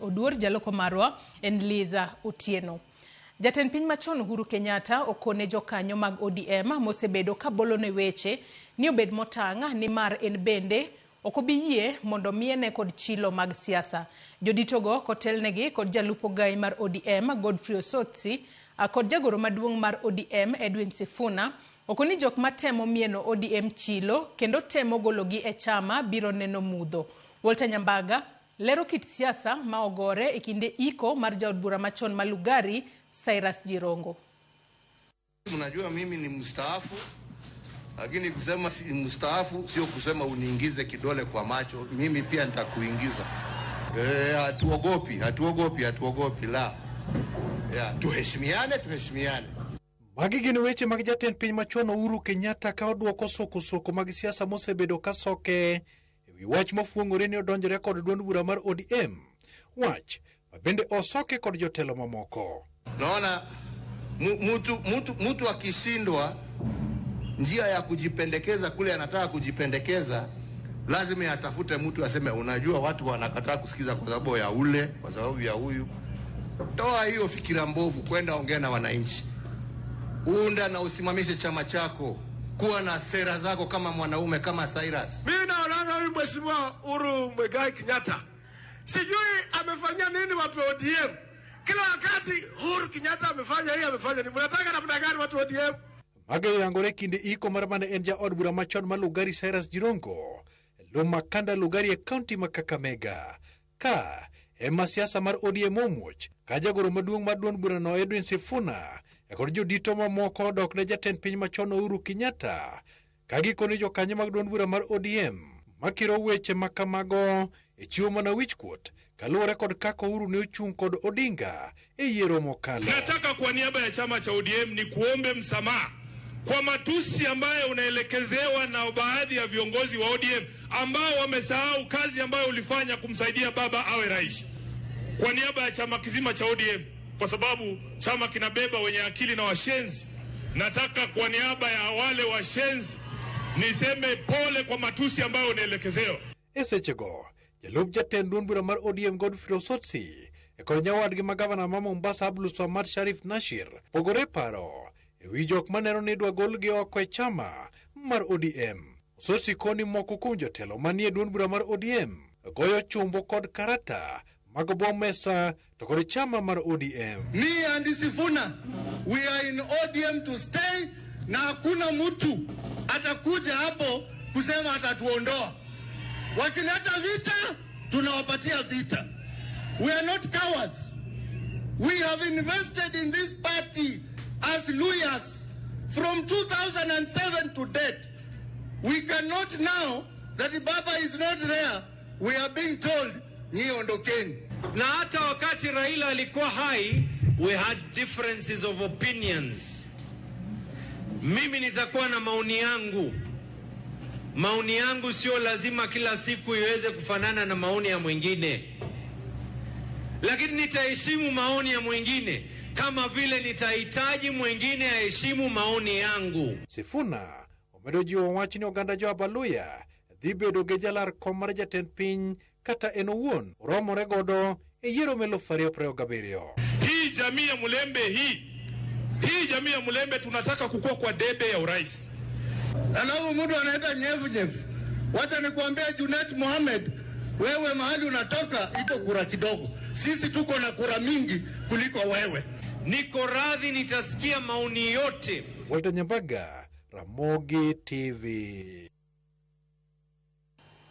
Oduor, jaloko marwa en Liza Otieno. Jatend piny machon Uhuru Kenyatta okone jokanyo mag ODM mosebedo ka bolone weche ni obed motang' nimar en bende ok obi yie mondo miene kod chilo mag siasa. Joditogo kotelnegi kod jalup ogai mar ODM Godfrey Osotsi kod jagoro maduong' mar ODM Edwin Sifuna okoni jok matemo mieno ODM chilo kendo temo gologi e chama biro neno mudho. Walter Nyambaga lero kit siasa ma ogore e kinde iko mar jaod bura machon ma Lugari Cyrus Jirongo. Mnajua mimi ni mstaafu, lakini kusema si mstaafu sio kusema uniingize kidole kwa macho. Mimi pia nitakuingiza. Hatuogopi, hatuogopi, hatuogopi la. Ya, tuheshimiane, tuheshimiane. Magi gin weche mag jatend piny machon Uhuru Kenyatta ka oduoko soko soko mag siasa mosebedo ka soke e wi wach mofuong'ore ni odonjore kod duond bura mar ODM. Wach ma bende osoke kod jotelo mamoko. Naona mtu akishindwa njia ya kujipendekeza kule anataka kujipendekeza, lazima atafute mtu aseme, unajua watu wanakataa kusikiza kwa sababu ya ule, kwa sababu ya huyu. Toa hiyo fikira mbovu, kwenda ongea na wananchi. Unda na usimamishe chama chako. Kuwa na sera zako kama mwanaume, kama Cyrus. Mimi naona huyu Mheshimiwa Uhuru Muigai Kenyatta, sijui amefanya nini watu wa ODM. Kila wakati Uhuru Kenyatta amefanya hii, amefanya nini. Mnataka namna gani watu wa ODM? Mago oyangore kinde iko mar mane en jaod bura machon ma Lugari Cyrus Jirongo, Lumakanda Lugari e kaunti ma Kakamega. Ka ema siasa mar ODM omuoch, ka jagoro maduong' mar duond burano Edwin Sifuna kod jodito mamoko odok ne jatend piny machon Uhuru Kenyatta, ka gikone jokanyo mag duond bura mar ODM makiro weche ma kamago e chiwo mana wichkuot kaluwore kod kaka Uhuru ne ochung' kod Odinga e yiero mokalo. Nataka kwa niaba ya chama cha ODM ni kuombe msamaha kwa matusi ambayo unaelekezewa na baadhi ya viongozi wa ODM ambao wamesahau kazi ambayo ulifanya kumsaidia baba awe rais. Kwa niaba ya chama kizima cha ODM, kwa sababu chama kinabeba wenye akili na washenzi, nataka kwa niaba ya wale washenzi niseme pole kwa matusi ambayo unaelekezewa. E sechego, jalup jatend duond bura mar ODM Godfrey Osotsi kod nyawadgi ma gavana ma Mombasa Abdulswamad Sharif Nashir pogore paro e wi jok maneno ni idwa golgi oko e chama mar ODM. Osotsi koni moko kuom jotelo manie duond bura mar ODM goyo chumbo kod karata mag bo mesa to kod chama mar ODM. Me and Sifuna, we are in ODM to stay, na hakuna mtu atakuja hapo kusema atatuondoa. Wakileta vita, tunawapatia vita. We are not cowards. We have invested in this party as lawyers from 2007 to date. We cannot now that the Baba is not there, we are being told, nyi ondokeni. Na hata wakati Raila alikuwa hai, we had differences of opinions. Mimi nitakuwa na maoni yangu. Maoni yangu sio lazima kila siku iweze kufanana na maoni ya mwingine. Lakini nitaheshimu maoni ya mwingine kama vile nitahitaji mwingine aheshimu maoni yangu. Sifuna omedo jiwo wach ni oganda jo Abaluya dhi bedo gi jalar kom mar jatend piny kata en owuon oromore godo e yiero mar 2027. Hii jamii ya Mulembe hii jamii ya Mulembe tunataka kukua kwa debe ya urais. Alafu mtu anaenda nyevu nyevu. Wacha nikuambie Junet Mohamed, wewe mahali unatoka iko kura kidogo. Sisi tuko na kura mingi kuliko wewe. Niko radhi nitasikia maoni yote. Walter Nyambaga, Ramogi TV.